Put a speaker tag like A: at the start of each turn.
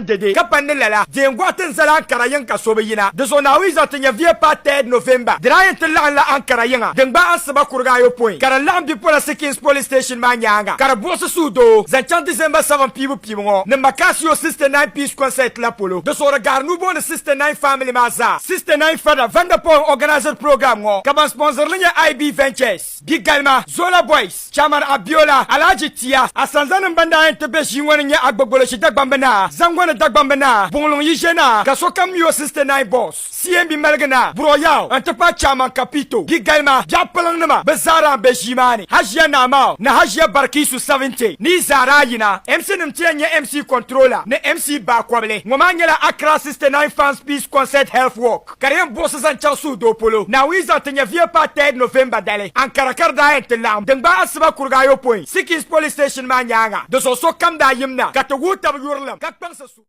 A: Dede ka pa ni lala, deei n-gɔɣi ti n-zali Ankara yiŋ ka so bi yina. Di zuɣu Naawuni zaŋ ti nya viya paai 3rd November. Di daa yɛn ti laɣim la Ankara yiŋa din gbaai asiba kuriga ayopɔin ka di laɣim bipola Sikins Police Station maa nyaaŋa ka di buɣisi suhudoo zaŋ chaŋ December 7 piibu piibu ŋɔ ni Makasio 69 Peace Concert la polo. Di zuɣu di gahiri nuu booni 69 family maa zaa. 69 Fada Vanderpoel n-organisiri program ŋɔ ka ban sponsor li nyɛ IB Ventures. Bi galima, Zola Boys, Chairman Abiola, Alhaji Tia, Asanzanim ban daa yɛn ti be ʒii ŋɔ ni nyɛ Agbogboloshi Dagbamb Naa, Zangɔ ni Dagbamb Naa, Buŋluŋ Yiʒe Naa, ka sokam mi o 69 Boss, CMB Maligi Naa, Buro Yao n-ti pahi Chairman Kapito. Bi galima, Biɛɣu piliŋnima bɛ zaa daa be ʒii maa ni, Hajia Naamao ni Hajia Barikisu 70 ni yi zaa daa yina. MC nim ti yɛn nyɛ MC Controller ni MC Baakɔbili. Ŋɔ maa nyɛla Accra 69 Fans Peace Concert Health Walk. Ka di yɛn buɣisi zaŋ chaŋ suhudoo polo, Naawuni zaŋ ti nyɛviya paai 3rd November dali, Ankara ka di daa yɛn ti laɣim din gbaai asiba kuriga ayopɔin Sikins Police Station maa nyaaŋa. Di zuɣu sokam daa yim na ka ti wuhi tab yurilim ka kpaŋsi.